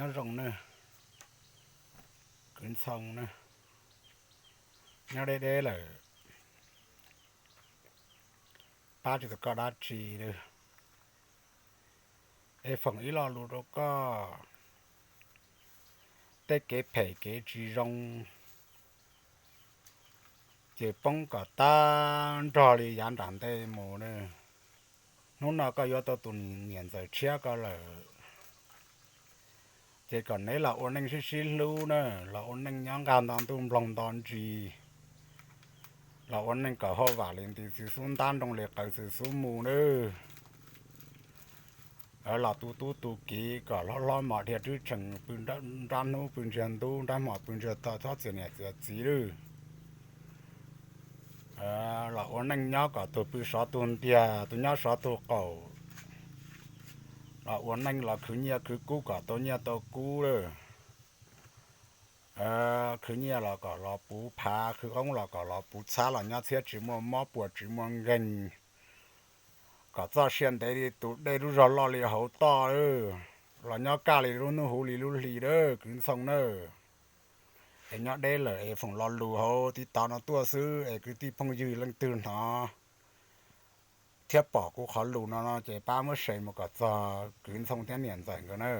Nyob zoo na, kwv Ntxhoo na, nyob deb deb lawm, pab tsis tau koj dab tsi li. Es foom ib lo lus rau koj, tej kev phem kev tsis zoo ces poob kom tag nrog li yav nram ntej mus na. Hnub no koj yuav tau tus niam ntxawm tshiab koj lawm, ces kom neb los ua neej sib sib hlub na, los ua neej nyob nqaj nto ntuj nploog nto ntsis, los ua neej kom hauj vam li nti txiv xub ntab nroo li qawv txiv xub mus na. Los tu tub tu kiv kom hlob hlob mos dhia rwb tsees, pw nrab hnub pw ntsiag ntub, nrab hmo pw ntsiag to, txhob txias niam txias txiv lawm. Los ua neej nyob kom tus pw sov tus ntiag, tus nyob sov tus qaum. Los ua neej los khwv nyiaj khwv kub kom tau nyiaj tau kub lawm. Khwv nyiaj los kom los puv phav, khwv qoob los kom los puv txhab, los nyob txhiab tsis muaj mob puas tsis muaj nkeeg, kom txoj sia ntev li tus dej, lub zog loj li hauv toj, los nyob kaj li lub hnub huv li lub hli lawm kwv Ntxhoo na. Es nyob deb lawm es foom lo lus hauv TikTok no tuaj xwb es kwv tij phooj ywg leej twg hnov thiab pom kuv qhov lus no no ces pab muab share mus kom txog kwv Ntxhoo thiab niam ntxawm nkawd na.